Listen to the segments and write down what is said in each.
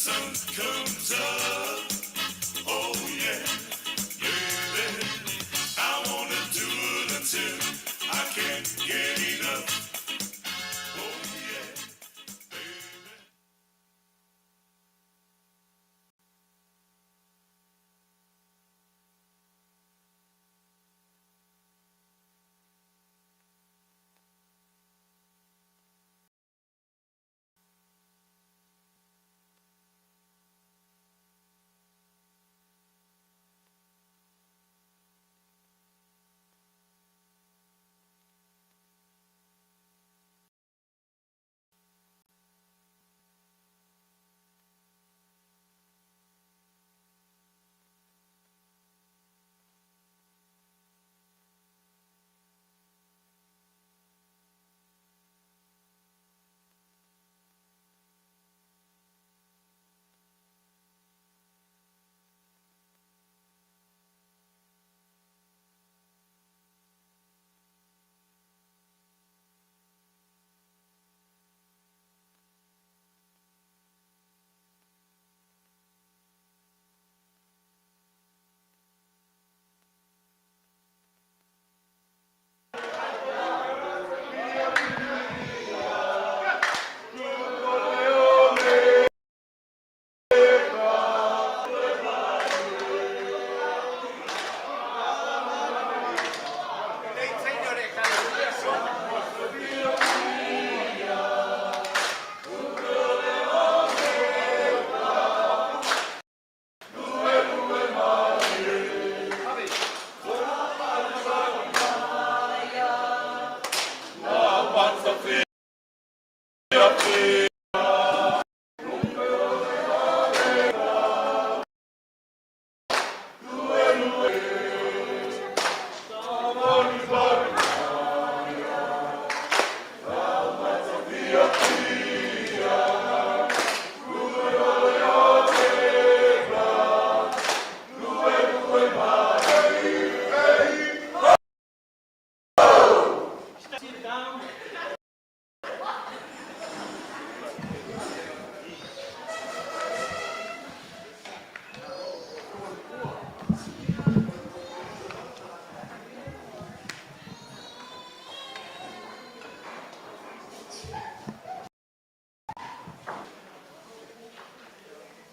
sun comes up. Oh yeah, baby. I wanna do it until I can't get enough. Oh yeah, baby.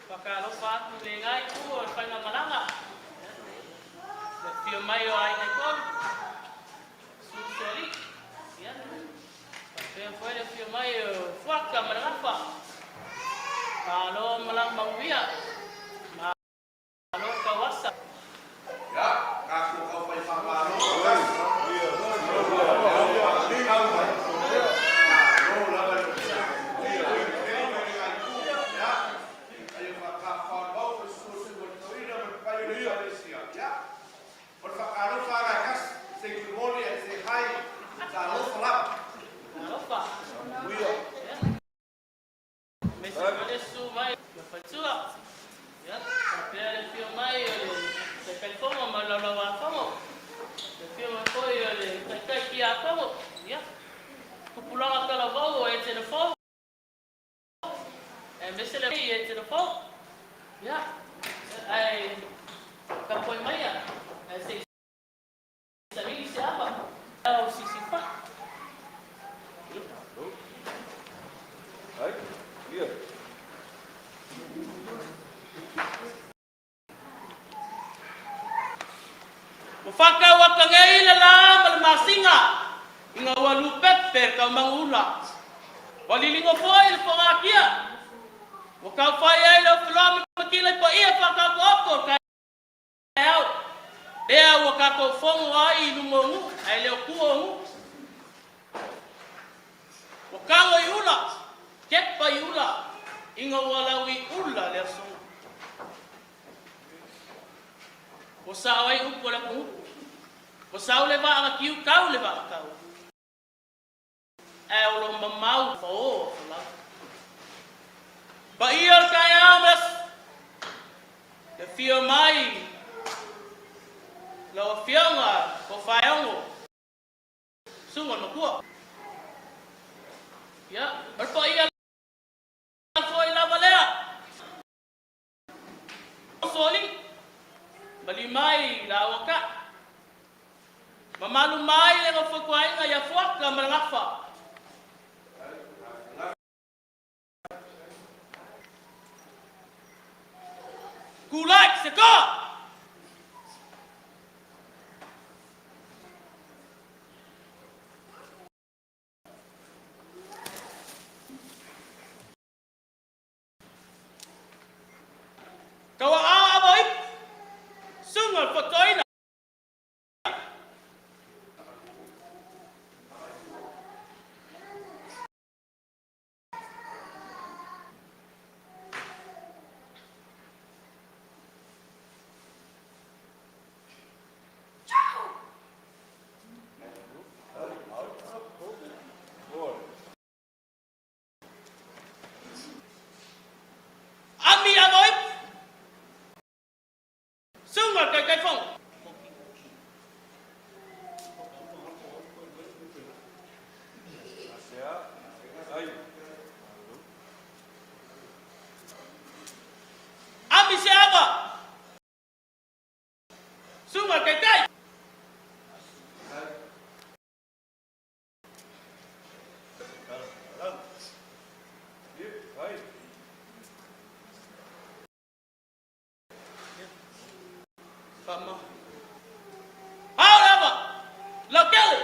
Faatalofa atu i lenei itu o le faigamalaga, le afio mai o aiga e tolu, susu Sualii, ia, faapea foi le afio mai o Fuata ma le Gafa. Malo malaga manuia, malo tauasa. Ia, tatou taufai faamalo. Malo lava le onosai. Lelei mai le itu. Ia, ai o faatafafao le susu o Seualitoina ma le paia o le Ekalesia. Ia, o le faatalofa lava e tasi. Say good morning and say hi. Talofa lava. Talofa. Ia, aemaise foi le susu mai o faletua. Ia, faapea le afio mai o le Taitaifono ma le Laulauafono, le afio mai foi o le Taitai Tiakono. Ia, tupulaga talavou o Etene fou, aemaise le Etene fou. Ia, ae tapuai maia, ae se i saili se ava o Sisifa. Ua faatauata nei le la ma le masina ina ua lupepe le taumanuula. Ua liligo foi le fogatia. Ua taufai ai le ofiloa ma matila i paia faataotooto o le taeao. Lea ua tatou fono ai i luma o nuu ae le o tua o nuu. Ua tago i ula, kepa i ula ina ua lau i ula le aso. Ua sao ai upu a le atunuu. Ua sau le vaa na tiu tau le vaa tau. Ae o lo o mamau fa o a folau. Paia o le taeao ma le aso. Le afio mai lau afioga Tofaeono, susuga o le matua. Ia, o le paia foi lava lea. Mamalu mai le nofo aiga ia Fuata ma le Gafa. Tulai se toa! Tauaao ava o ipu, susuga i le Fotoina. Ami ava o ipu, susuga i le Taitaifono. Ami se ava, susuga i le Taitai. Faama. Ao le ava, lautele.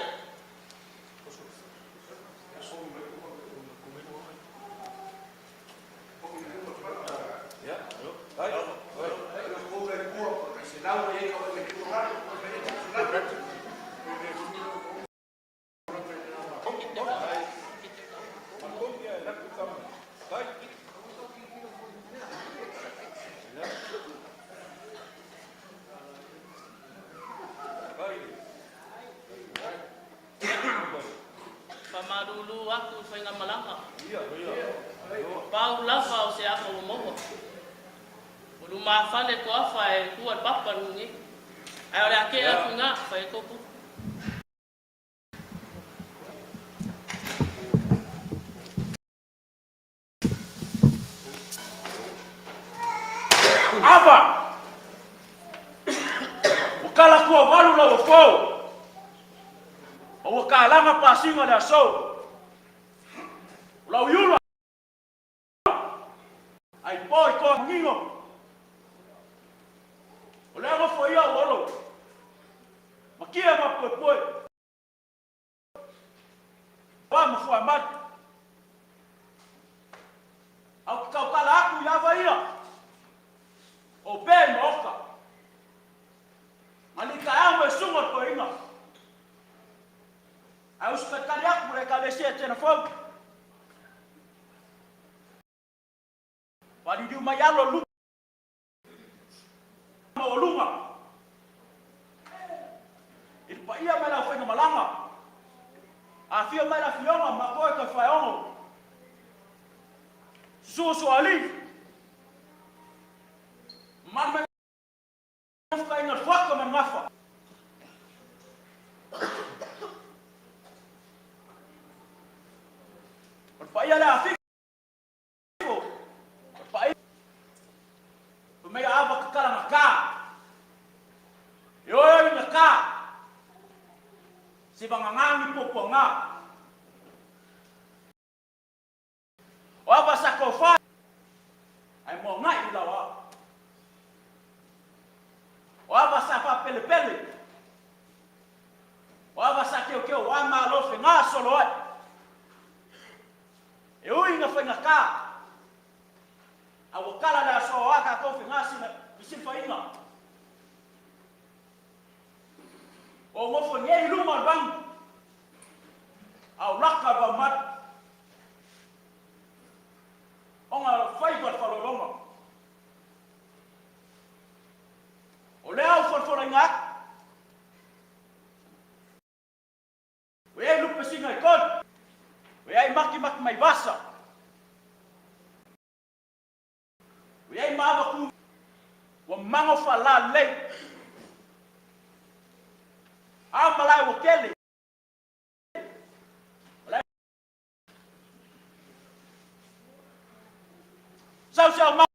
Faamalulu atu i faigamalaga. Pau lava o se ava ua maua. Ua lumafale toafa e tua le papa i luga nei. Ae o le a tea atu i ina, fai ai tou tupu. Ava! Ua kala tua valu lau afo. Ma ua kalaga pasiga le aso. O lau iula ai po i toa manino. O le agofo ia o olo. Makia ma poepoe. Wa ma fuaimanu. Au te tautala atu i ava ia. O pe ma oka. Ma li taeao ma susuga o le toeaina. Ae usitaitali atu ma le Ekalesia e tena fou. Faaliliu mai alo i luma maualuga i le paia mai le aufaigamalaga, afio mai le afioga ma koe Taufaeono, susu Sualii, mamalu mai Nofokaiga le Fuata ma le Gafa. O le paia lea a Fai mai a ava tatala na ka. E oe oi na ka. Se vanganga ni puapua nga. O ava sa ko whai. Ai mo ngai i lau a. O ava sa wha pele pele. O ava sa keo keo wa ma lo whenga solo ai. E ui ina faigata, a ua kala le aso o a tatou fegasina fesilafaiga. O nofo nei i luma o le vanu, a o laka le vaumanu, ona o faiva le faalologa. O lea au folafolaina atu. Ua i ai lupe sina i tolu. Ua i ai makimaki mai vasa. Ua i ai maava ku. Ua mago faalalelei. A malae ua kele. Sau se aumaga.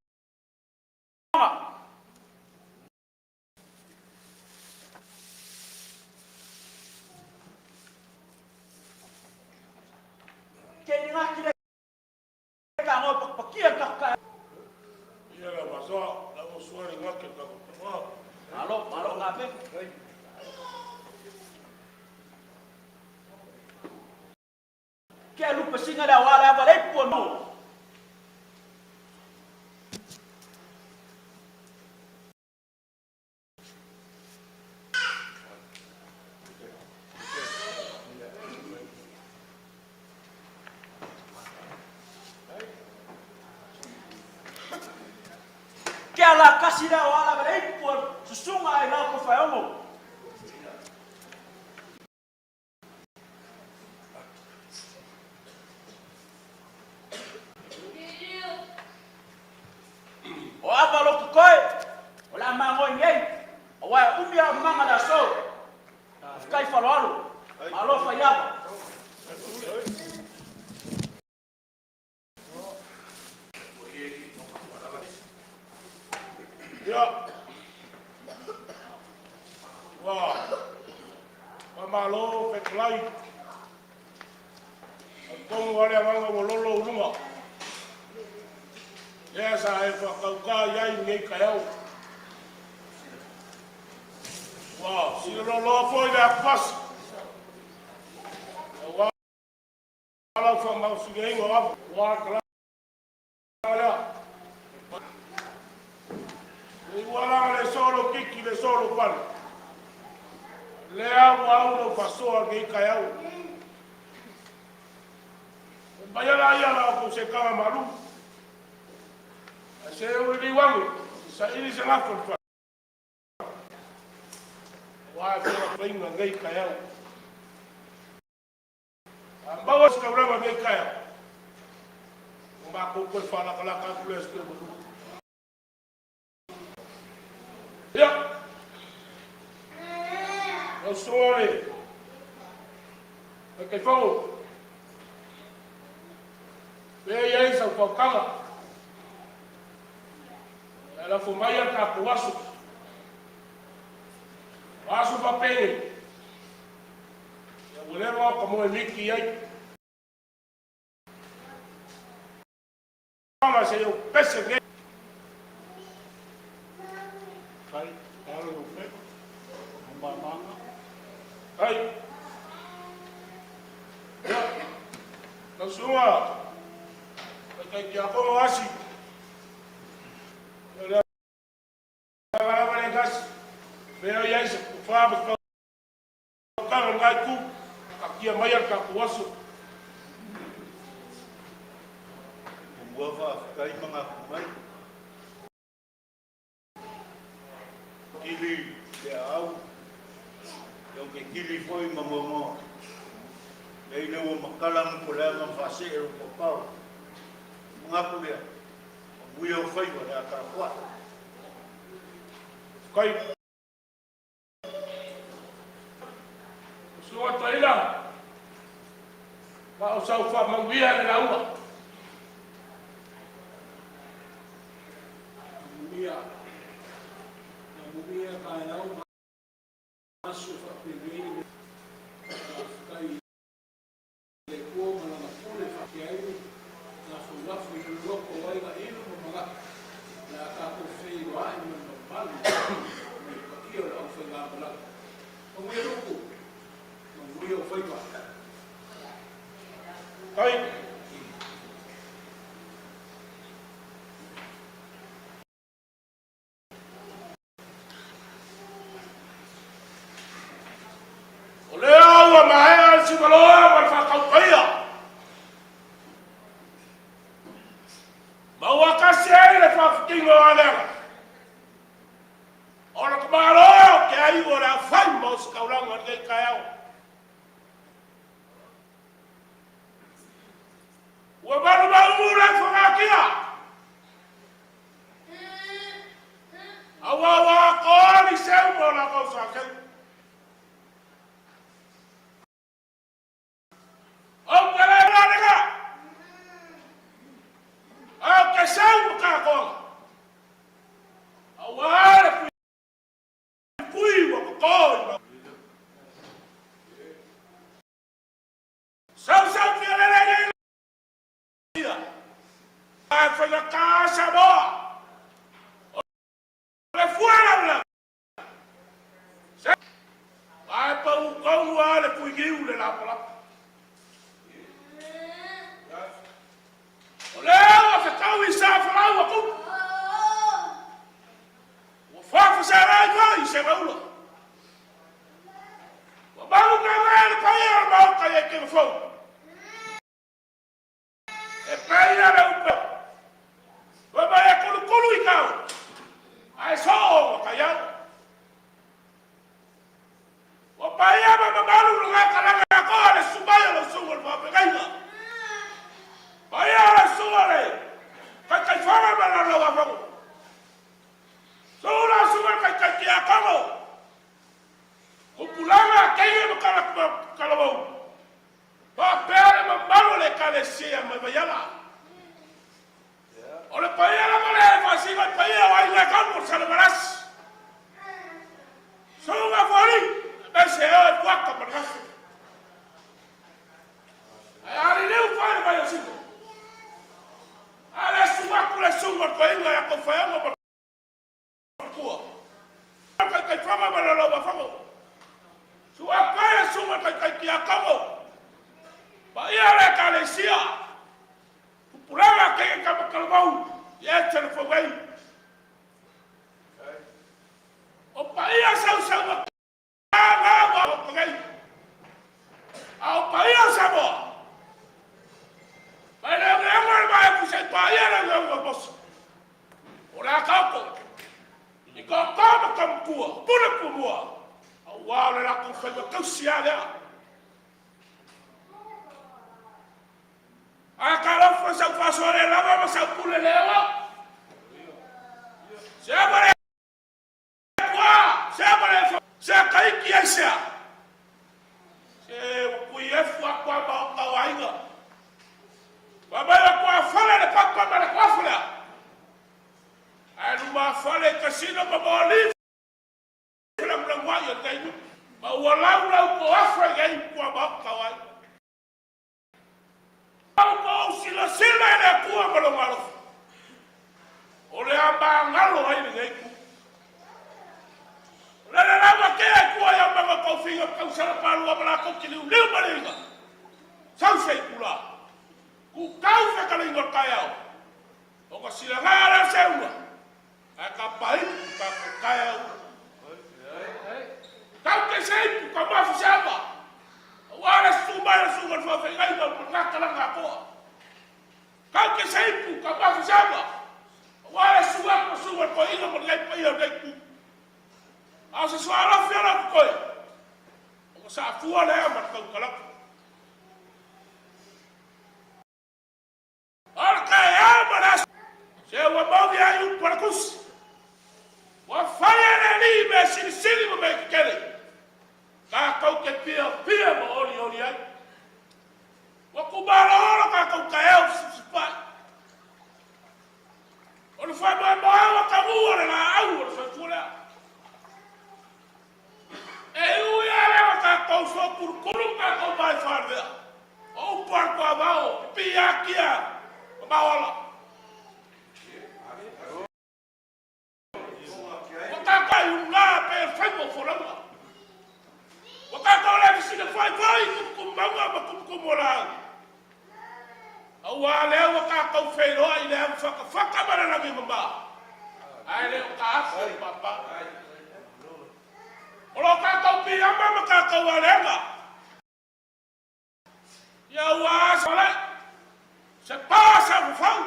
Ke lupe singa le awa le ava le ipu o no. Ke ala kasi le awa le ava le ipu o susunga ai lau ko whaeongo. O ava loku koe, o le a magoi nei, aua e umi a manga le aso. Faafetai faloalo, malo fai ava. Ia, ua faamalo fetalai. Talitonu lava le agaga ua lolo i luga. Lea sa e faatauta i ai lenei taeao. Ua siloloa foi le atufasi. Aua lau faamalosigaina o ava. Ua talaga lea. Ua laga le solo kiki le solo pale. Lea ua au lou faasoa lenei taeao. E maia la ia la outou setaga malu. Ae se uliliu ane, saili se lafo i le fale. Aua e felafolaina lenei taeao. A maua se taulaga lenei taeao, ua matou toe faalatalata atu lea i se toe manu. Ia, lau susuga le Taitaifono, pea i ai sau fautuaga, ae lafo mai a tatou aso. O aso faapenei, ia ua leva ona moe miti i ai. Se i ou pese nei. Kai, alo i pe, mamanga. Ai. Ia, lau susuga, taitai tiakono Asi. Ia le aga lava le tasi. Pea i ai se tofa ma se faautaga i lena itu. Taatia mai a le tatou aso. Muamua faafetai ma gafu mai. Kili le aau, ia ou te kili foi ma moamoa. Nei le ua matala ma poleaga ma faasee lou paopao. Manatu lea, manuia ou faiva le a tapuai. Kai. Susuga Toeaina, ma o sau faamanuia le lauga. Manuia, manuia taeao ma aso faapenei le faafetai i le Atua ma Lana pule faateaine, lafolafo i le loko o ai inu ma manatu, le a tatou feiloai ma le mamalu ma le paia o le aufaigamalaga. Manuia Luku, manuia ou faiva. Kai. O lea ua maea le sivaloa ma le faataupaia. Ma ua tasi ai le faafitiga o aleaga. O le tamaloa o ke ai o le a fai ma ositaulaga i lenei taeao. Ua malumaunu le fagatia. Aua ua atoa ni seu ma o latou sa seu. Ou te le lega. Ae ou te seu ma katoaga. Aua le pui ua toto i mau. Sau sau fia lele nei ia. Ae faigata Samoa. O le fua lau. Ae pau tonu lava le fuiniu le lapalapa. ia le upu, Fai mai e kulukulu i kau, ae soo ua kaiau. Ua paia ma mamalu le gakalaga koa le sumai o lau susuga i le faafeagaiga. Paia o lau susuga le Taitaifono ma le Laulau-a-Fono. Susu lau susuga i le Taitai Tiakono, Tupulaga, teine ma talavou. Faapea le mamalu o le Ekalesia mai Vaiala. O le paia lava lea e faasino i paia o aiga e talu o Salevalasi. Susuga Fuali, aemaise oe Fuata ma le Gafa. Ae aliliu foi le vai o Sino. A le susu atu le susuga o le toeaina ia Taufaeono ma Tua. Taitaifono ma le Lauafono. Sua pai le susuga taitai tiakono. Paia le Ekalesia. Tupulaga keia tama talavou i e telefou ei. O paia sausau ma ua o nei. A o paia o Samoa, mai le ogeoga le vae puse i paia le ogeoga o Mose. O le akaoko, i koko ma kamukua, pule pumua, aua o le latou faiva tausi a lea. A talofa sau faasoa le lava ma sau pule le olo. Se ava le Ua! Sea ma le Sea taiki ai sea. Se ua kui efu aku a maota o aiga. Fa mai ua tuafale le papa ma le tuafu lea. Ae luma fale i kasino ma moli felagulaguai o lenei nuu. Ma ua laulau po afa i ai tua maota o aiga. Au ma ou silasila i le Atua ma lona alofa, o le a magalo ai lenei itu. O le lalaga kea i tua i aumaga o taufiga ma tausala palua ma latou te liuliu ma le iga. Sau se itula, kukau fetalaiga o le taeao, ona silaga lea o se ula, ae ka paipu tatou taeao ula. Tau te se ipu, ka mafu se ava. Aua le susu mai o le susuga i le faafeagaiga o le gakalaga atoa. Tau te se ipu, ka mafu se ava. Aua le susu atu o le susuga i le toeaina ma lenei paia o lenei itu. A o se suaalofi o lau totoe, ona saafua lea ma le tautalaga. O le taeao ma le aso, se ua mauli ai upu a le Tusi, Ua fai e le Alii mea silisili ma mea tetele, tatou te fiafia ma olioli ai. Ua tumalolo tatou taeao fesifesipai. O le faamoemoe ua taua o le laau o le soifua lea. E ui lava lea ua tatou soopulukulu ma tatou vaai faalevea, o upu a le tuavao, pipii atia ma maoala. Ua tatou i ula pei o le faiva o folauga. Ua tatou le fesili foi foi i tumutumu mauga ma tumutumu o laau. Aua lea ua tatou feiloai i le amufatafata ma le lagi mama, ae le o taafe le papa. O lo tatou piiama ma tatou aleaga, ia ua asa se pa saufafau,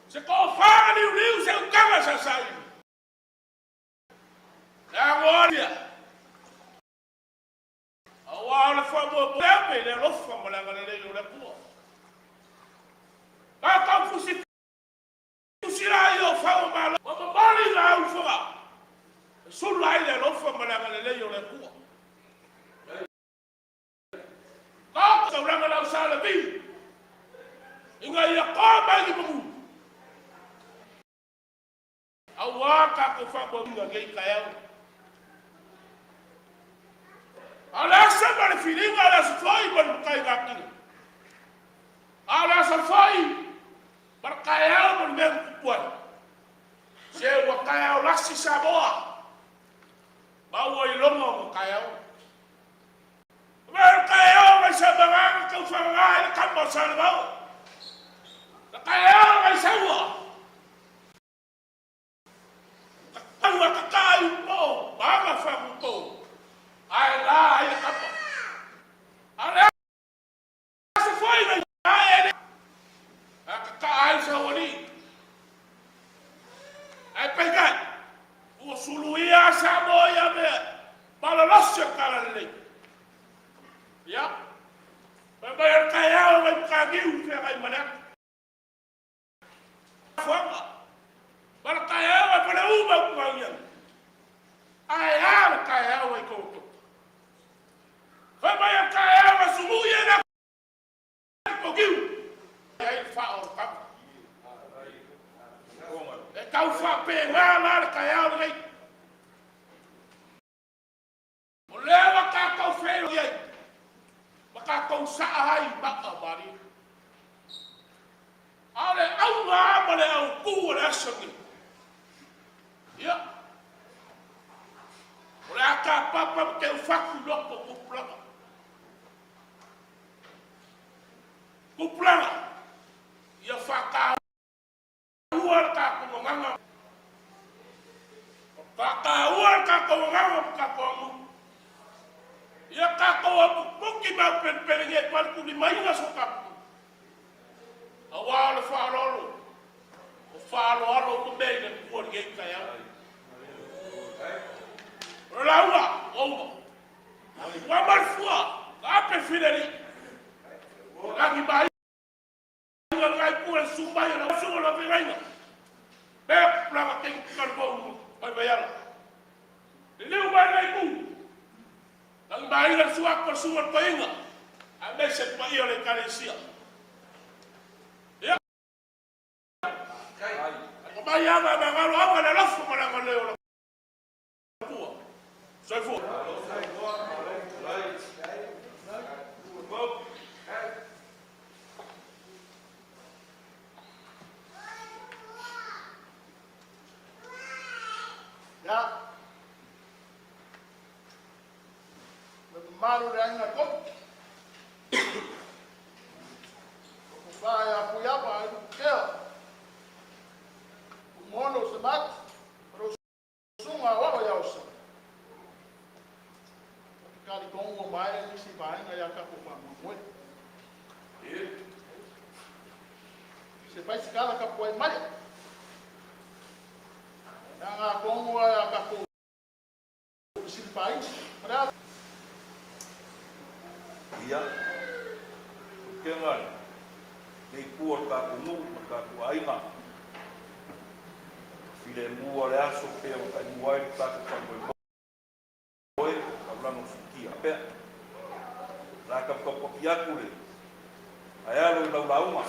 se tofa liuliu, se utaga sasaili. Le agoa Aua o le faamoemoe ame i le alofa ma le agalelei o le Atua. Tatou fusifusi la ia o fau o malo, ua momoli la au foga, e sula ai le alofa ma le agalelei o le Atua. Taoto taulaga lau sa Levi, ina ia toa mai ni manu. Aua tatou faamoemoega i lenei taeao. A o le aso ma le filiga, o le aso foi ma le matai gatila. A o le aso foi ma le taeao ma le mea na tupu ai. Se ua taeao lasi Samoa, ma ua iloga ona taeao. Mea o taeao mai sa magaga tau whangaga i le kama o Salevao. Na taeao mai saua. Ka kakaa i upo, maga whanguto. Ae la ai le kama. A le aso foi na ae le. A kakaa Saualii. Ae peitai, ua suluia Samoa ia mea malolosi o le Talalelei. Ia, fai mai o le taeao nai Mataniu feagai ma le ata. Fuaga, ma le taeao e pale uma utuagia. Ae a le taeao ai koutou. Fai mai o le taeao na sului ai le togiu. Ai le fao o le tama. E tau faapena la le taeao lenei. O lea ua tatou feiloai ai ma tatou saa ai i maa malie. A o le auga lava ma le autu o le aso lenei, ia, o le a tapapa ma teufatu i loko o tupulaga. Tupulaga, ia faataua le tatou gagana, faataua le tatou gagana ma tatou aganuu. Ia tatou apuputi ma aupelepele nei paletuli-maina so tatou aua o le faaaloalo, o faaaloalo uma mea i le Atua i lenei taeao. O le lauga, ua uma. Ua ma le fua, ape fileli. Lagi mai ngai pua le sumai o le suo la vengaina. Pe plaga te kalbo mai mai ala. Liliu mai ngai ku. Lagi mai le sua ko sua toinga. A me se pa ia le kalesia. Ia. O mai ava ma ngalo ava le lofo ma la ngale o la tua. Soifua. Ia, le mamalu i le aiga Kopi. O fa ia Puiapa ai Lupukea. Mono se mat, ro sunga o ia osa. Kali kongo mai ni si vaenga ia ka ko fa mo. Se fai sikala ka puai mai. Ia ngā kongo ia ka ko silipai. Mara Ia, o ke ngai, nei pua o tātou nuu ma tātou aiga. File mua le aso pea o tai mua ai le tātou whakamoemoe, kaulana o fikia pea. La ka whakapaki atu le, ai alo i laulauga,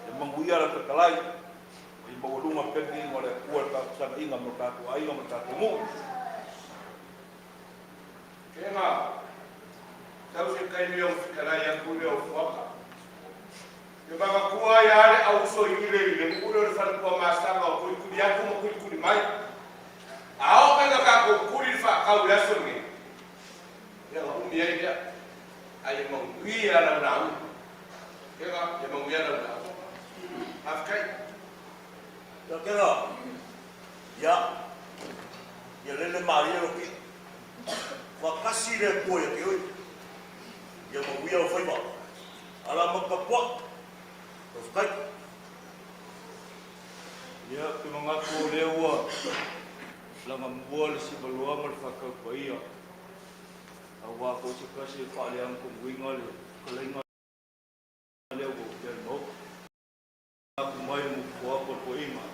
e manguia la whakalai, o i maualunga pemi ingo le pua le tātou sanga inga mo tātou aiga mo tātou nuu. Kenga, tau se kaimi o fikalai aku le o fuaka. Te makakua ia ale au so i le i le mule o le whalekua masanga o kuli kuli aku ma kuli kuli mai. A o kai ka ko kuli le whaakau le aso nge. Ia nga umi ai lea. Ai e manguia lau lau. Kenga, e manguia lau lau. Afkai. Ia kenga, ia, ia lele maria lo ki. Whakasi le pua ia ke oi. Ia manuia o whaiva. Ala makapua. O whakai. Ia, te mangako o lea ua langa mua le sivalua ma le whakaupaia. A wā ko se kasi e whaaleang konguinga le kalainga lea ua o le mau. Aku mai mo kua ko ko inga.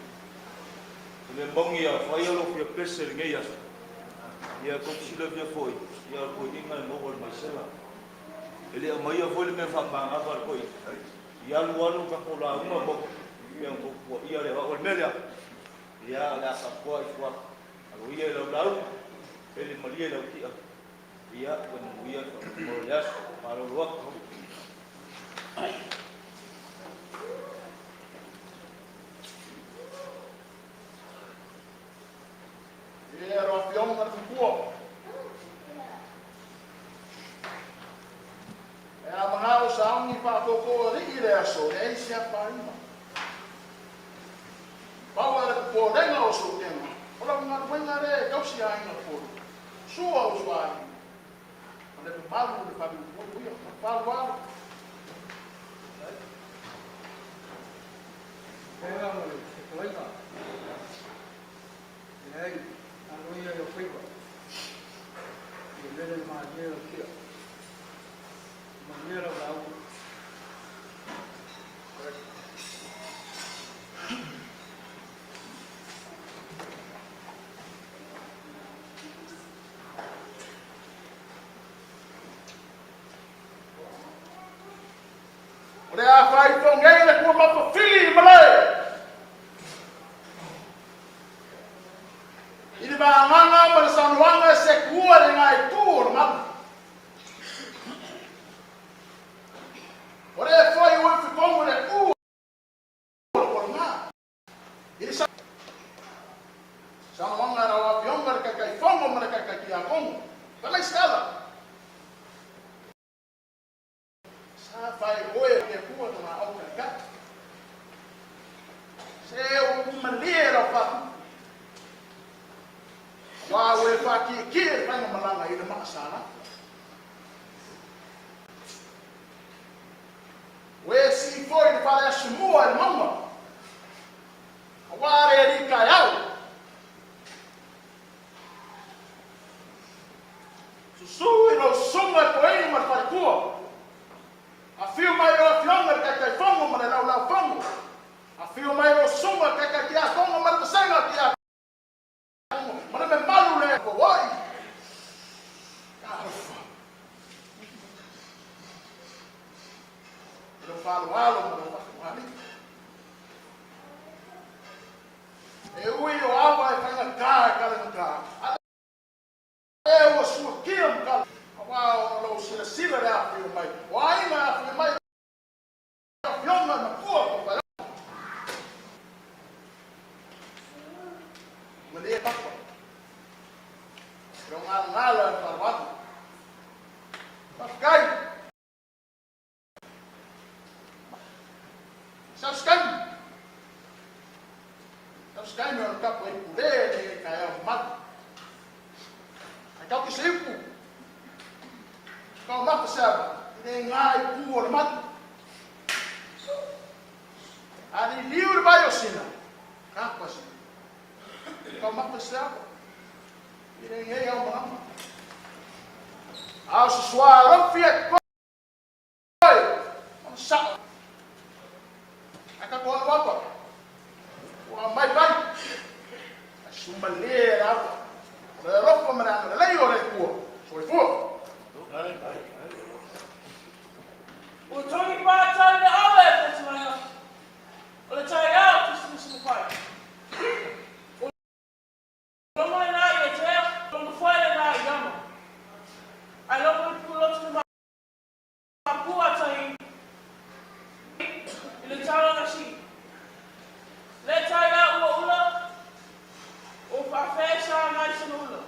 Le mongi a whai alo fia pese le ngei aso. Ia ko sila fia foi. Ia ko inga e maua le maisela. E lea mai a foi le mea whakamanga whare koi. Ia alu alu ka ko la unga mo. Ia ko kua ia le o le mea. Ia le asa kua i fua. Alo ia i lau lau. Ele malia i lau kia. Ia ko manuia mo le aso. Malo loa. Ia ro afioga le fupua. E a mangao saungi whaakoko a rii le aso, e ei se apaima. Pau a le popolenga o sotenga, o la ngā wenga re kausi a inga polu. Sua o sua ai. O le malu le whabi uia, o palu alu. O le a faaifo nei le kua mafafili i malae. I le vaagaga ma le saunoaga e sekuua le iga itu o le malu. O le foi ua ififogo le ku o le polaga. I le saunoaga a lau Afioga le Taitaifono ma le Taitaitiakono, fai mai se tala. Sa fai oe e le Atua na laau taitai. Se ua tumalie lau faatupu. Aua ua e faatietie le faiga malaga i le maa sa lava. Ua e sii foi le fale asumua i le mauga. Aua le alii taeao. Susu i lou susuga i Toeaina ma le faletua. Afio mai lau Afioga i le Taitaifono ma le Laulaufono. Afio mai lau Susuga i le Taitai Tiakono ma le Vasega Tiakono ma le memalu le fauai. Talofa. I lou faaaloalo ma lou faatoali. E ui o awa e faigata e kalegata, a lea ua suakia ma kala, aua o lou silasila i le afifio mai o aiga e afifio mai afioga e matua ko Paeono. Ua le papa i lou galagala i le faaaloalo. Faafetai. Sau se taimi. Sau se taimi o le tapu ai pule le taeao mamalu. Ai tau ki se ipu. Kau mata se ava, i le ngā i pū o le matu. A li liu le vai o sina, ka pa sina. Kau mata se ava, i le ngei au malama. A o se sua rofi e koe, ona sao. Ai tatou alu apa, ua mai vai. Ai sumale le apa. O le alofa ma le agalelei o le Atua. Soifua. Ua togi pātau le awe e Petuaina, o le taeao Kerisimasi mapai. Ua logo lena i Atea, logo foi lena i Ama. Ai logo i Pulotu le mapua tahi i le taulaga sii. Le taeao ua ula, ua faafea sa nai sana ula.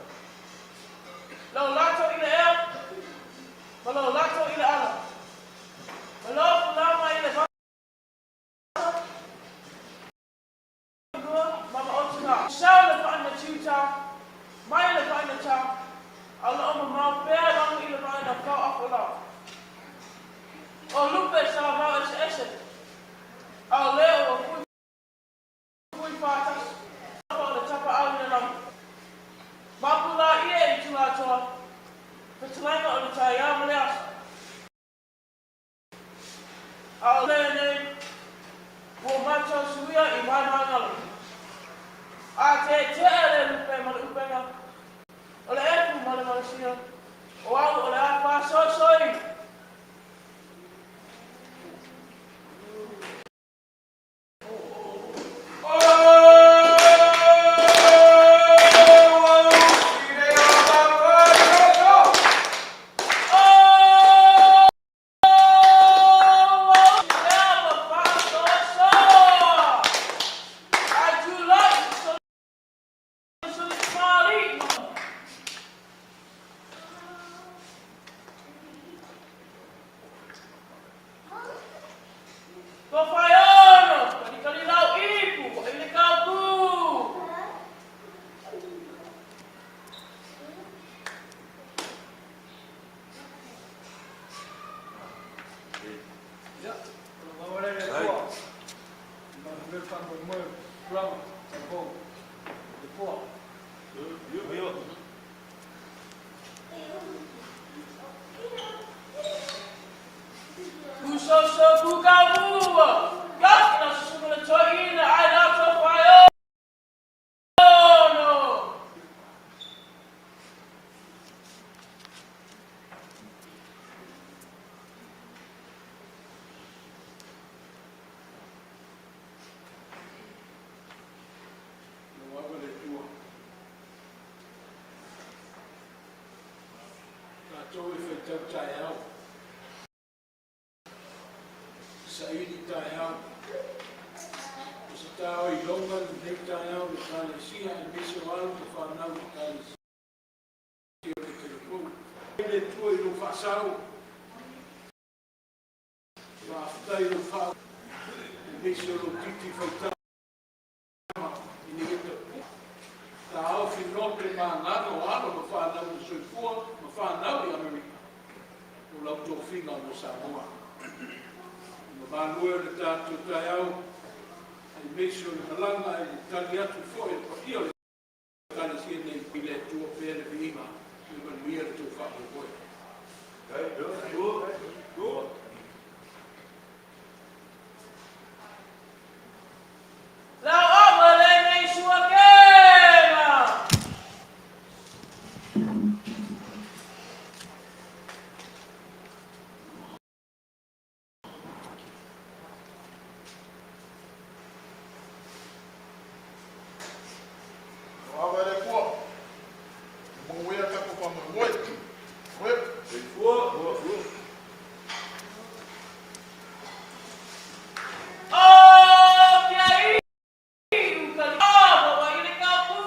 Lau latou i le ea, ma lau latou i le ala. Ma lau pulama i le vasa, lua ma maotu Sau le vaai na tiuta, mai le vaai na ta, a o loo mamao pea lago i le vaai na pao apo la. O lupe sa vao ese ese, a o lea ua fui fui faatasi o le tapa au i le lagi. Mapu la ia i Tulatoa, fetalaiga o le taeao ma le aso. A o lenei, ua matou suia i maemaegalo. A teetea le lupe ma le upega, o le epu ma le malosia, o au o le a faasoisoi. Ko Whaiono, kalikali lau ipu, i le kaupu. Ia, o le maua lea i le Atua. Ma le mea faamoemoe o tulaga talavou le Atua. Kusoso kukamua, gafna susuna toina ai lato Whaiono. faitau taeao, saili taeao. O se taoiloga lenei taeao i le Ekalesia aemaise o alo ma fanau i le Ekalesia o Petelo Fou. I le Atua i lou faasao, faafetai i lou faa aemaise o lou titi faitama ina ia tapue taofi lote magalo o alo ma fanau i le soifua ma fanau i Amerika o lau tofiga mo Samoa. Mamalu e o le tatou taeao, aemaise o le malaga e tali atu foi le paia o le Ekalesia nei i le Atua pea le viiga, le manuia le tou faamoemoe. La oga lenei suakena. O ava e le Atua, e manuia tatou faamoemoe. Manuia. Soifua. O kia iu ka ava wa i le kapu.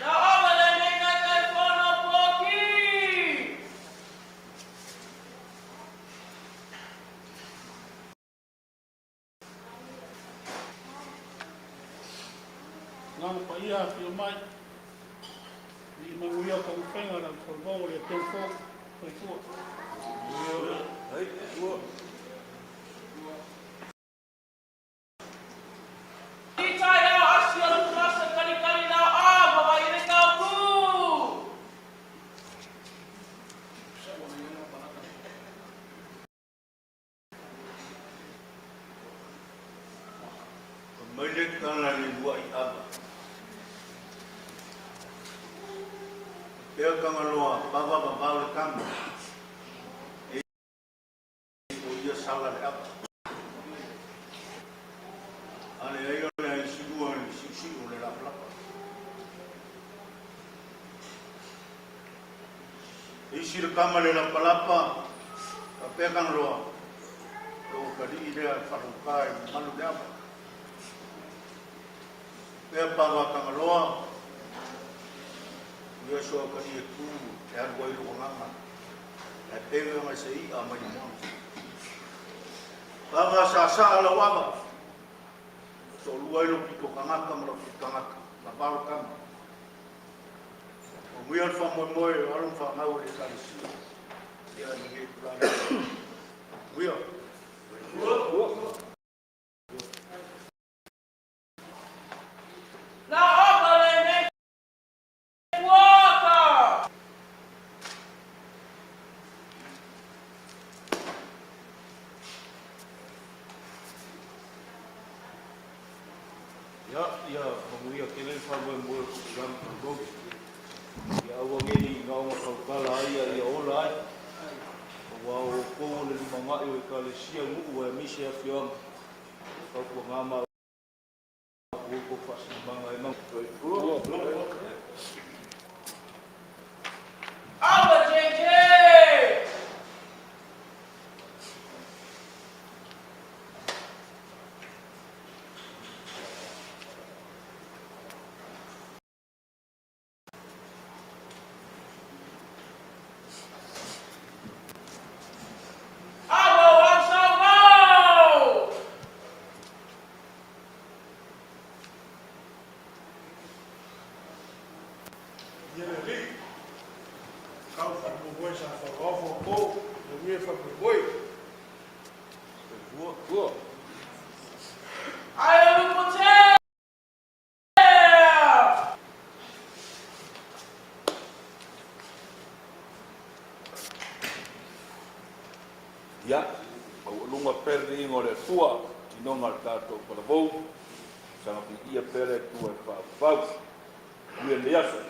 La oga lenei taitai fono poki. Agaga Paia afio mai, i manuia o taumafaiga o le aufolomou o le Atua Fou. Soifua. I taeao asi o le masa kalikali la ava wa i le kapu. Mai le tala le lua'i ava. Pea Tagaloa pava vavao le kama. E o ia sala le ava. A leai o le aisilua i le siusiu o le lapalapa. E isi le kama le lapalapa, faapea Tagaloa, o lou atalii lea e faalauka i le mamalu le ava. Pea pava Tagaloa, o ia so atalii e tu e alu ai lou agaga, ae pega mai se i'a mai le moana. Pava sāsā lau ava, to'alua ai lou pito tagata ma lou pito tagata, vavao le kama. Manuia le faamoemoe o alo ma fanau a le Ekalesia ia i lenei itula nei. Manuia. La oga lenei puaka. Ia, ia manuia tele le faamoemoe o Tupulaga Talavou. Ia aua ne i gaoga tautala ai a ia ola ai. Aua o outou o le lumanai o Ekalesia, nuu aemaise afioaga. Tautuaga ma outou faasinomaga e manuia. Ava JJ. Ava Wansau. Ia le alii, kau faamoemoe sa faaoaofa outou, manuia faamoemoe. Soifua. Ai o lupo te. Ia, maualuga pea le viiga o le Atua, tinoga o le tatou talavou, saga viia pea le Atua e faavavau. Manuia lenei aso.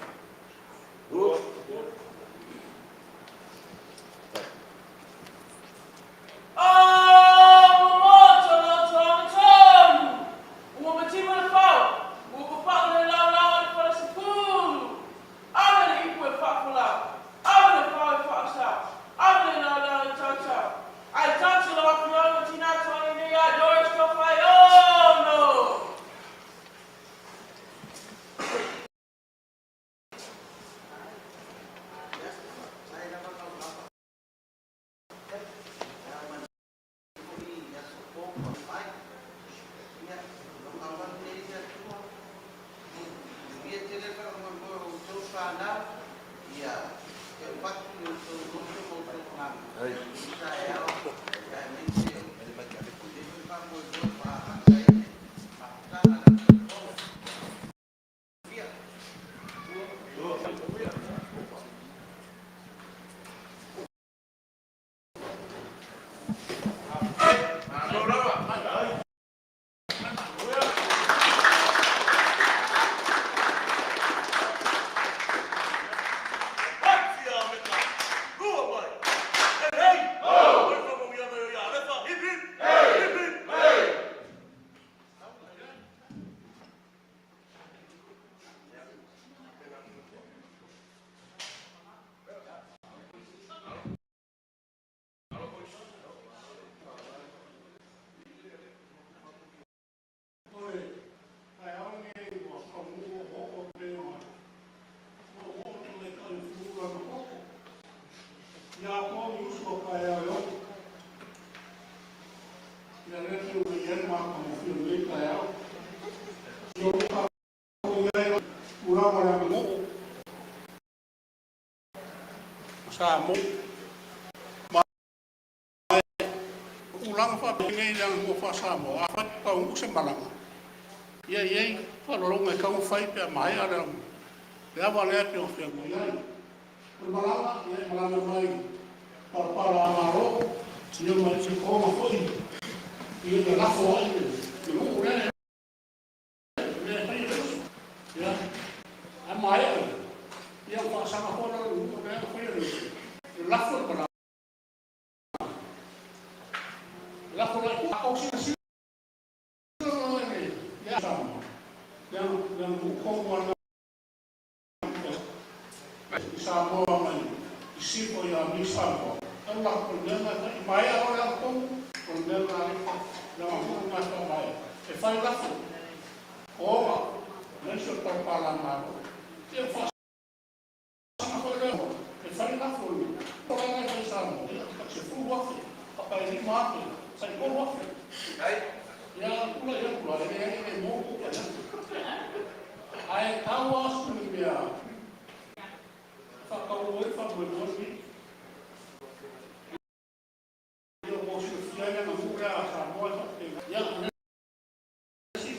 Oi, taeao lenei ua taunuu oooo e pei ona oooo le Tamaitai o Fu'u lana poto. Ia atoa ni usu o taeao e oo. Ia lea pei ona i ai le matagofie o lenei taeao. Ia o lo o tatou i ai tulaga o le aganuu ma Samoa ma o tulaga faapenei i le aganuu faa-Samoa, afai taunuu se malaga, ia e i ai faaaloaloga e tatau ona fai pe a maea le le ava lea e pei ona feagai ai. O le malaga, ia e malaga mai palapala a Malo, ia ma isi toga foi, ia ia lafo ai le nuu lea e mea e fai e le uso. Ia, a maea, ia ua faasaga foi la le nuu lea na faia le uso, e lafo le malaga. E lafo la i tou silasila loa i le Samoa, le aganuu tonu lava i Samoa mai i Sifo ia Mi Samoa, tau lafo le mea na e fai. I maea loa le agatonu, o le mea lena e fai, le aganuu lena e faamaea. E fai lafo, oga, aemaise o le palapala a Malo. Ia ua faasaga foi lea, e fai lafo i le tulaga e fai i Samoa, ia, tai 10,000, tai 5,000, tai 3,000. Ia, tulai atu la, e leai e le mo tou taliaga. Ae tau lava si mea faataunuu ai le faamoemoe lenei. Ia ua silafia ai le aganuu lea a Samoa e faapena. Ia, o le isi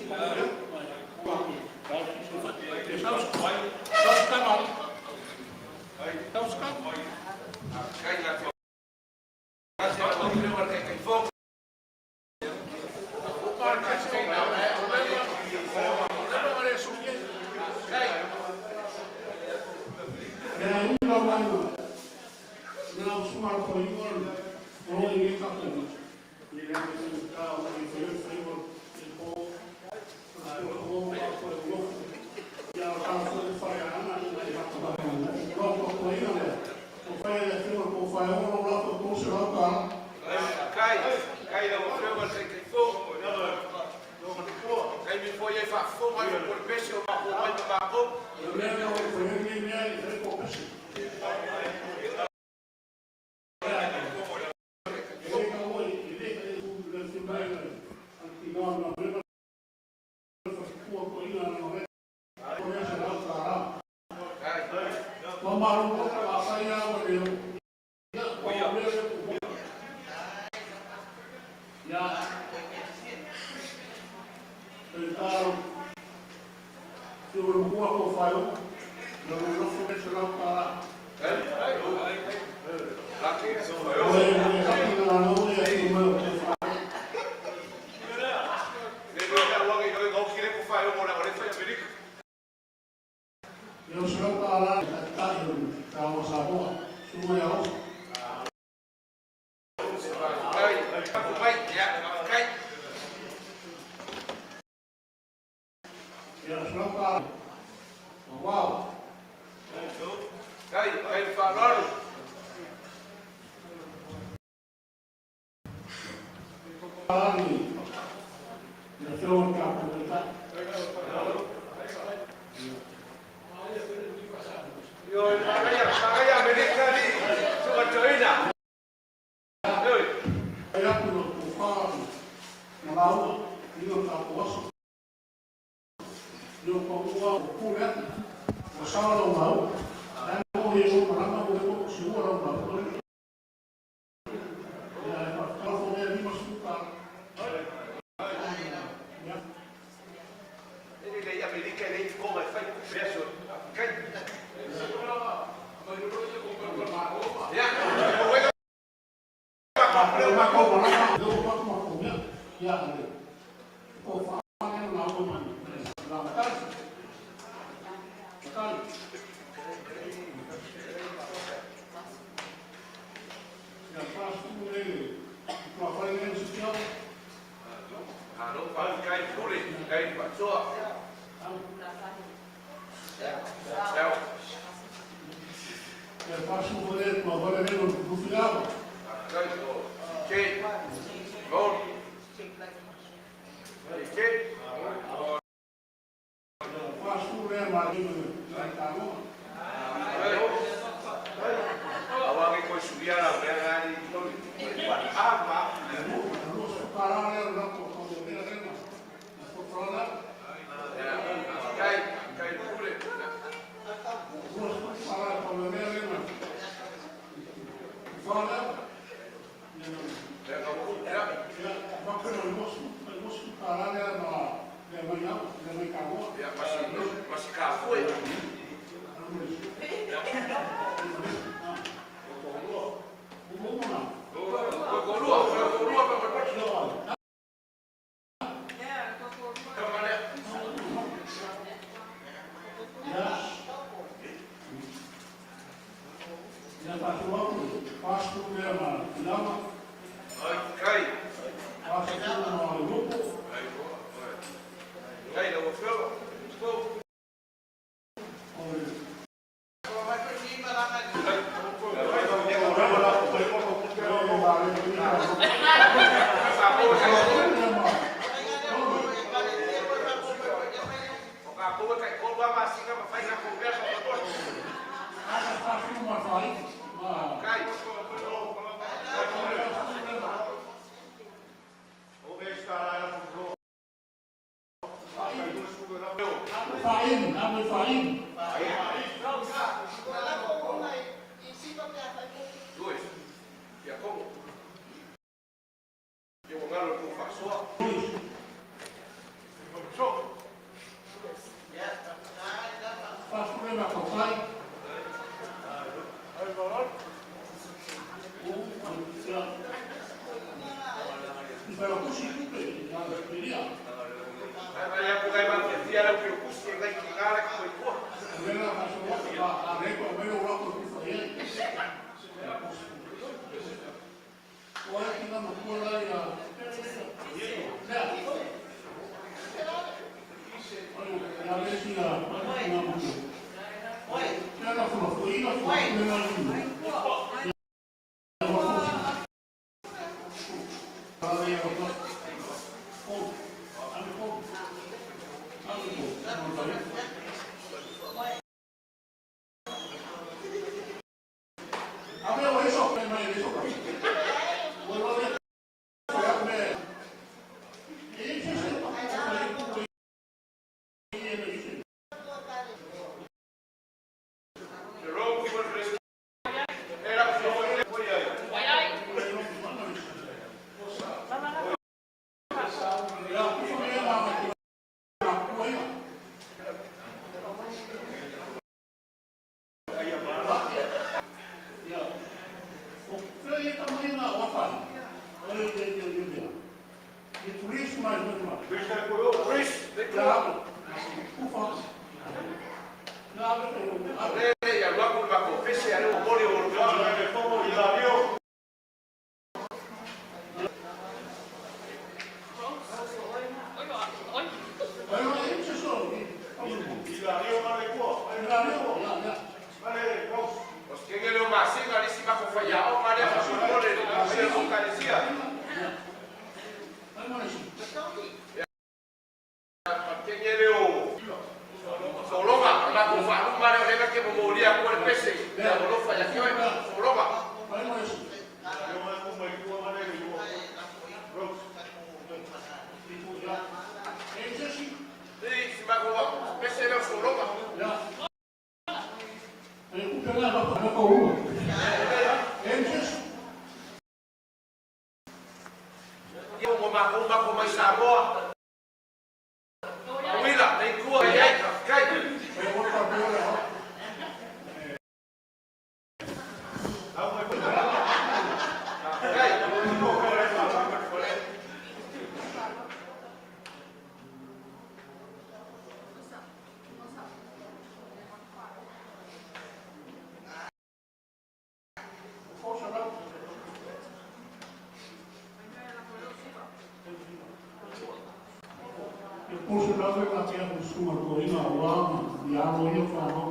O se lave la tia ko sunga ko ina wa ma ya lo yo fa no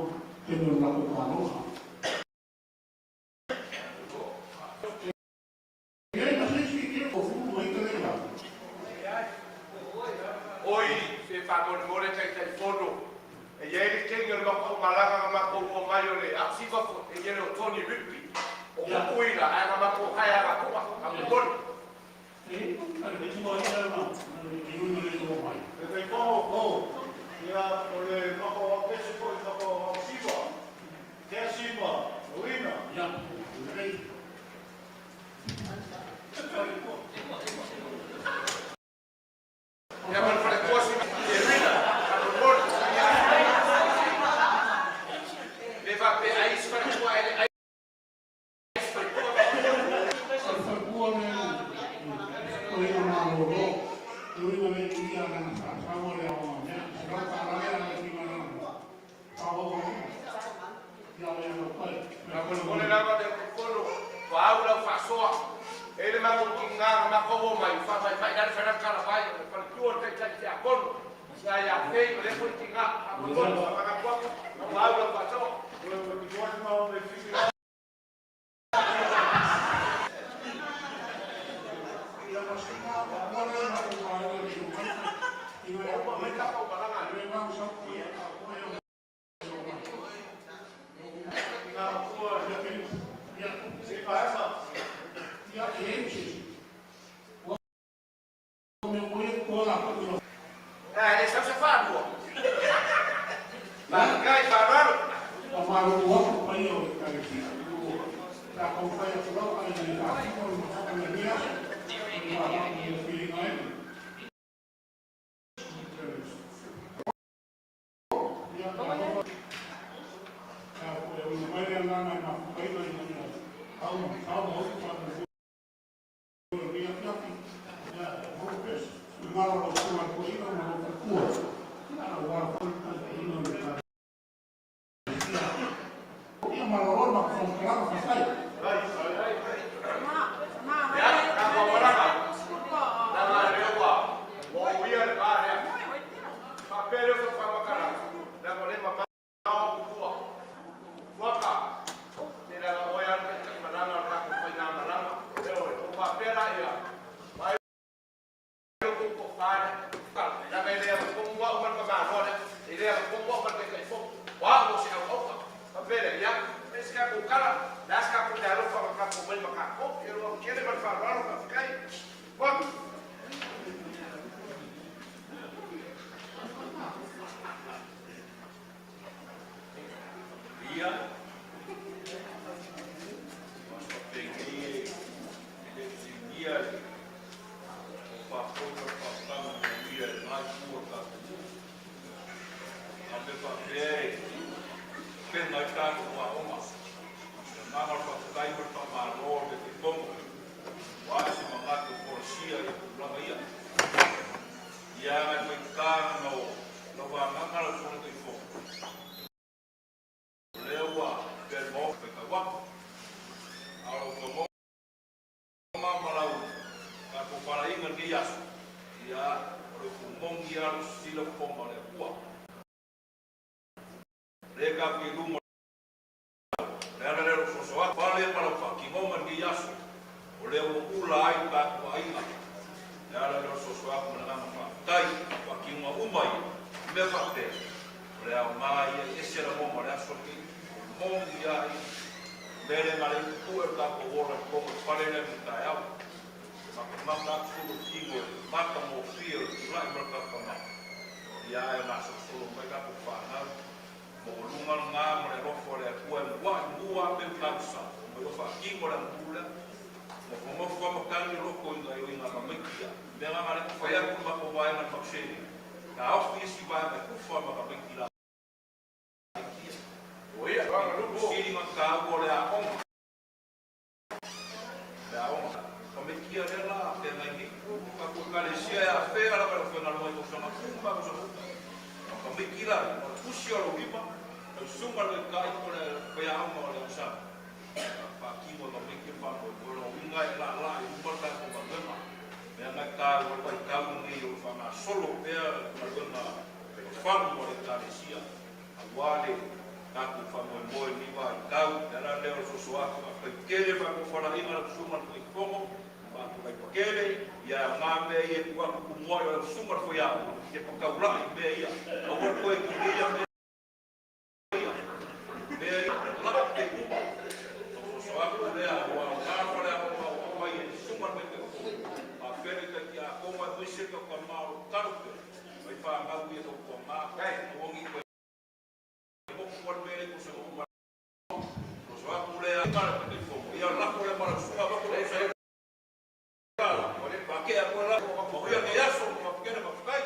te no la ko ka lo. E na se si ke ko fu mo ite le la. Oi, se faamolemole Taitaifono, e iai le taimi o le matou malaga na matou o mai o le Ausiva fo e iai le o Tony Rigby o Kukuila ae na matou hae agatoa faamolemole. E a le tino ai la na le ui le o mai. Le Taitoho, ia, o le matou aupesi foi i matou ausiva, Kesi ma Luina. Ia, le Ia ma le faletua si e Luina faamolemole. Le faapea ai isi faletua ae le ai isi faletua faamolemole. O le falepua le o ina malolo. Ui na le ia na sa sa mo le o mea. Se lau ka la le le ki na. Pa o ia le no pai. Faamolemole lava le Taitaifono, ua au lau faasoa. E le matou tiga na matou o mai, faamaimai la le faiga talavai o le faletua o le taitai tiakono. Sa ia fei o lea foi tiga faamolemole faamanatu atu, ua au lau faasoa. O le George ma o le Fiji. Ia ma singa o mo le na ko ka le le mai. Ina Ua uma mai tatou malaga. Le mau sa ko ia ko ia. Ngā matua, Ia si Faesa. ia e si. O me o ko la ko lo. Ae le sau se faalua. Faafetai faaaloalo. O malo o ko pai o ka le si. La ko fai a lo ai le ka ko mo ka le ia. Ma o feeling ai. Ia ka ko ka ko e o mai le na na na ko i na au au o pa mo ia ia ia o pes malo lo ko ko i na mo ko ku ia wa ko ka i na ka ia malo lo ma ko ka ka sai. Ia, tatou malaga. Laga lea ua ua uia le va lea. Faapea lea o sau faamatalaga, leaga o lea e mamao atu tua. Fuaka, se leaga oe lava le taitai malaga o le tatou faigamalaga. Ioe, ou faapea laia, vaai lo tou toafa lea. Leaga e le agatonu au ma le tamaloa lea, e le agatonu au ma le Taitaifono. O au o se auauga. Faapea lea, ia, e se tatou tala, le a se tatou meaalofa na tatou mai ma tatou. Ia loa tele ma le faaaloalo, faafetai. Fuaka. Ia, mas faapegei e le fesiligia le o faafoi ma le faautaga manuia i lena itu o le tatou nuu. A mea faapea e pena ai tatou aoga. Le agaga o le faafetai ma le faamalo a le Taitaifono, ua ae se manatu e folasia ia tulaga ia. Ia agai faigata ona o lau vagaga lau Susuga Taitaifono. O lea ua pea le Maota faitau atu. A o lau taumoma ma lau tatou palaiga i lenei aso, ia, o le upu moni lava o lo o sisila ma poma o le Atua. O lea tatou te i luma o le ala lea o lou soso atu, fale ma lau faatinoga i lenei aso, o lea ua ula ai lo tatou aiga. O le ala lea o le soso atu ma le agaga faafetai, faatinoga uma ia, i mea faapea, o le aoga ia e ese lagona o le aso lenei, o le moni lava ia. O le mea lea na ala ai ona pue lo tatou ola i totonu o le fale lea nei taeao. E matamata atu sulu o le tino i le matagofie o le tulai ma le tautama, ia ae gasolosolo mai tatou fanau. Maualuga lena ma le alofa o le Atua e mua'i mua a peu tausa o mai o faatino le aganuu lea. Nofonofo a matagi le loto i gaoioiga a tamaiti ia. Mea na na le fai atu le matou vaega i le mauseni, taofi isi vaega e kufa ma tamaiti laiti ia. O ia, Sili ona taua o le aoga. Le aoga. Tamaiti ia lea la feagai nei. Tatou Ekalesia e afea lava i le aufaigaluega i tausaga uma tausaga uma. A o tamaiti la ia, o le tusi o lou lima, lau susuga i le taitai po o le faiaoga o le aosaga, faatino e tamaiti le faamoemoe. O lona uiga e laalaa i luma le tatou galuega. Leaga e taua le vaitau lenei o lo o faagasolo pea le galuega. Faipakele faatofalaiga a lau Susuga i le Taitaifono, faatulaipakele, ia aoga mea ia e tuu atu tumu ai o lau Susuga i le Faiaoga e te taulai i mea ia. Aua le toe tulia mea ia. Mea ia lava te uma. Soso atu lea ua aoga le faleaoga ua aumai e le Susuga i le Taitaifono. Faapea le Taitiakono aemaise le tautama o lo o tatalo pea, mai fanau ia tautuana, aua ne i toe motu le mea lea i tausaga uma. Soso atu lea i le Taitaifono, ia lafo lea ma lau susuga avatu le faatea atu la, manuia lenei aso, faapena, faafetai.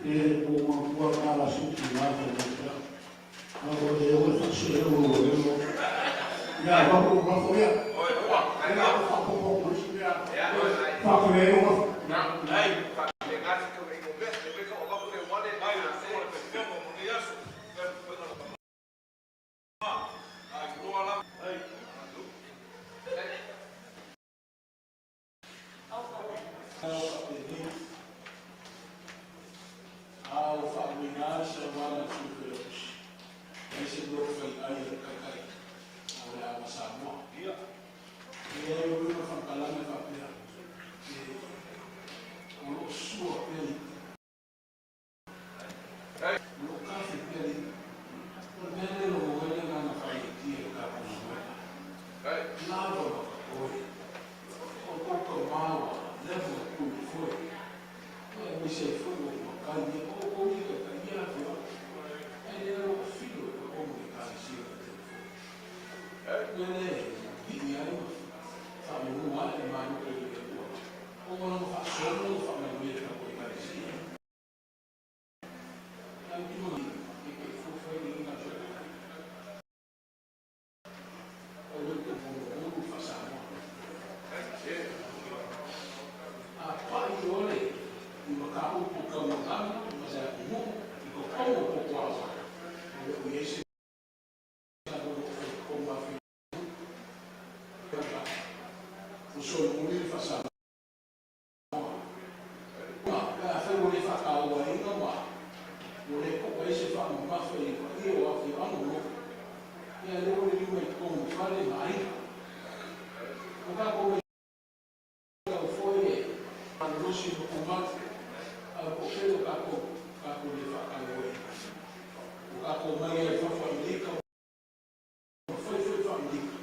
E o matua kala suki la ko ko. A o le o fa se o o o. Ya va ko va ko ya. Oi, ua. Ya fa ko ko ko si ya. Fa ko le o. Ai, ai, le susuga i le Taitaifono mo lenei aso. Ai, loa la. Ai. Ao a o faaluina saunoaga a le Sui Failautusi, aemaise le fai ai a le Taitai o le Aga Samoa. E ai o uiga o faamatalaga e faapea, o lo o sua pea le i'a, o lo o kafe pea le i'a. O le mea lea e logo ai le agaga faaiatia i le tatou galuega. Lava ma totoe, o tou tama ua leva ona tu i le foe, aemaise ai foi ua matai ia, o outou ia e taitai ia afioaga. Ae le o lo o filo i totonu o Ekalesia o le telefoni. O le mea lea e pipii ai ma faamanu ae le Malo i le Atua, ona o lana faasoa ma lana faamanuia i le tatou Ekalesia. Ae ou te manatu e te fua i le iga o le Ulu faa-Samoa. A pai loa le i mataupu tau gagana ma le atunuu i totonu o toto aoga, o lo o i ai se lagona o fai totonu afe o solomuli le faa-Samoa. Pe afai ua le faatauaina ma ua le to'a ai se faamamafa i le paia o afioaga ma nuu, ia lea ua liliu mai totonu o fale ma aiga. O tatou matau foi e malolosi ma tumau, a o le toatele o tatou, tatou le faatauaina. Ua tatou omai ai i fafo a ilika ma fai foi faailika.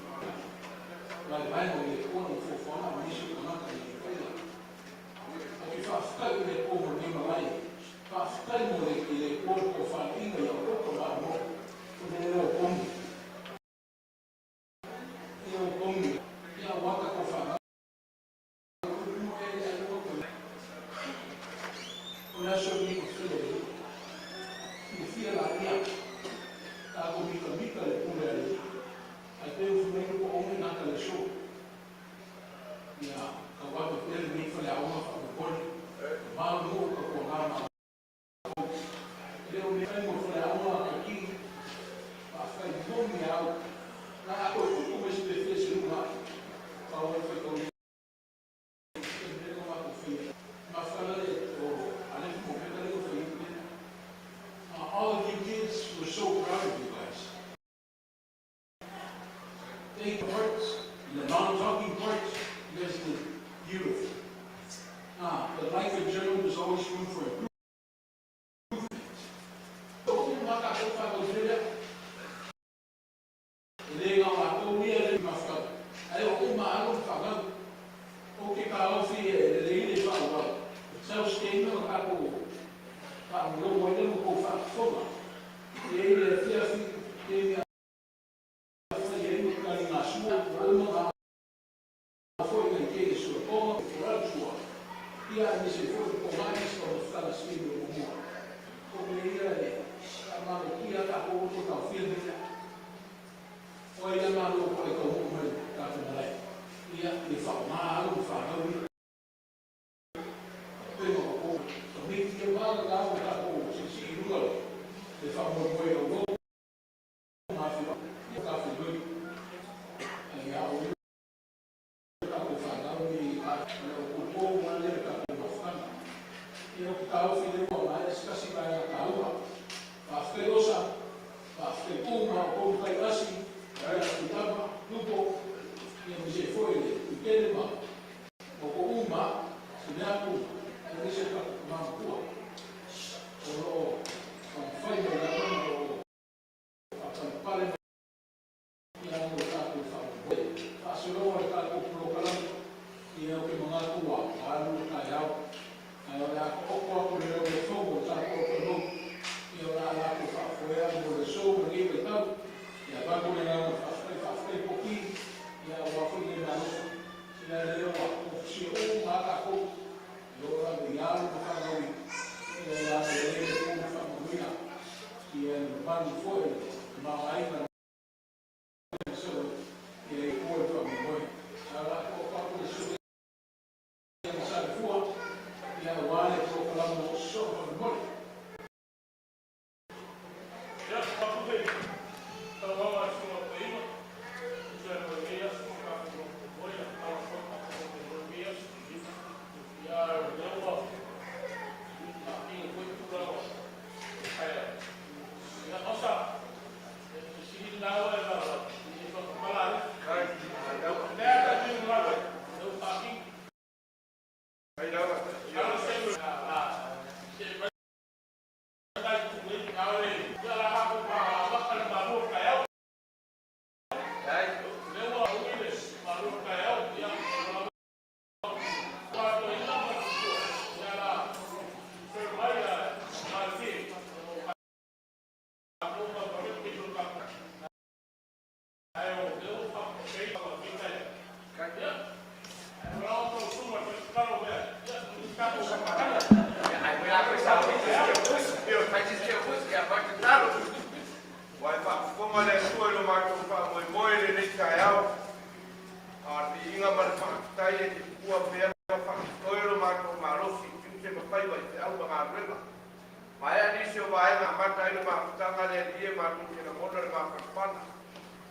Vaevaega o le Atua na foafoaga ma nisi o tagata ina ia faia. Ou te faafetai i le Atua mo lenei malae. Faafetai mo le i le Atua le tofalaiga ia outou tamāmoe. O le leo togi. Leo togi. Ia aua tatou fanau. O le aso lenei ua fele ai. Fiafia laia. Tatou mitamita le pule a le Alii. Ae pei ua fai mai le po'oge gata le aso. Ia tauave pea lenei faleaoga faamolemole. Mamao nuu tautuana ma outou. E le o le fai mo le faleaoga a Taitini. Faafetai moni au. Na a toe tupu mai se mea fia se luga ae. Pau ai le faitaulia. All of you kids, we're so proud of you guys. Take the parts, the non-talking parts, you guys did beautiful. But life in general, there's always room for improvement. So, E le na o latou ia le mafutaga, ae o uma alo ma fanau. Ou te taofi e lelei le faaauau self-statement o tatou faalogologo ai lea ma tou faafofoga. E i ai le afiafi taimi a fai ai le taligasua ua uma ona ao foi nai kele suatoga o folau sua ia aemaise ai foi le pogai ma mafutaga se taimi o muamua. O mea ia e faamalokia a tatou loto taofia mea ia. O ai la malo po e taunuu mai le tatou malae ia le faaaoga alo ma fanau ia pena o kou tamaiti ia ma la o tatou siisii i luga le faamoemoe o loto ma afioaga ia tatou loi ai a o tatou fanau nei a o le outou lava lea le tatou mafutaga. Ia ou te taofi lea ua maea se tasi vaega taua. Faafetai Osa, faafetai Pu ma outou matai asi, ia Tuitama, Lupo. Ia aemaise ai foi le Tuitele ma outou uma Sineatu aemaise o tatou tama matua o lo o taumafai mai lava ma o lo o faapalepale mai mo le tatou faamoemoe. Faasologa o le tatou polokalame, ia ou te manatu ua alu le taeao, ae o le a taoto atu i le laueleofono o le tatou atunuu, ia o le a latou faafoea mo le aso ma lenei vaitau. Ia avatu le agaga faafetai, faafetai Poti, ia aua foi le malosi, ia lea ua tofusia uma lava tatou, e oo lava i alo ma fanau ia ia agalelei le Atua ma faamanuia ia le mamalu foi o le tamaoaiga ia i Atua le faamoemoe. Ae o le a taoto atu le susuga ia Salefua, ia aua le polokalame o sosoo faamolemole. Ia, faatu le saunoaga a le Susuga o le Toeaina e tusa ai ma lenei aso ma tatou faamoemoe, ia tatalo foi tatou faamoemoe i lenei aso. Ia, a o lea ua faatino foi tulaga o taeao. Ia, osa, fesili lena ua e laolao, e faamatala ai. Lea tatou te lava, lea ua faatino. Alo se la, se mai tai tu nei, a o le, ia la tatou amata le malu o le taeao. Lea ua ui le malu o le taeao, ia, ua ma le ia la, fai mai a malilie, o tatou ma le pito tatou. Ae o lea ua faapei ma vita ia. Ia, o la outou susuga i le fale mea, ia, tatou Ua e faafofoga le Atua i lo matou faamoemoe i lenei taeao. A o le viiga ma le faafetai e te tuua pea ma faatotoe lo matou malosi i tiute ma faiva i feau ma galuega. Maea nisi o vaega amata ai le mafutaga le Alii e matou te lagona le mafanafana.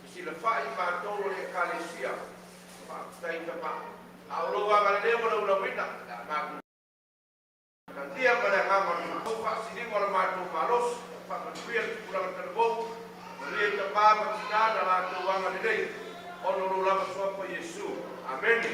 I silafa'i i matou o le Ekalesia. Faafetai Tama. A o lou agalelei ua laulauina, le a matou talia ma le agaga o le faafou faasiliga o le matou malosi, faamanuia le tupulaga talavou, manuia i tamā ma tinā na latou agalelei, ona o lo lava suafa Iesu. Amene.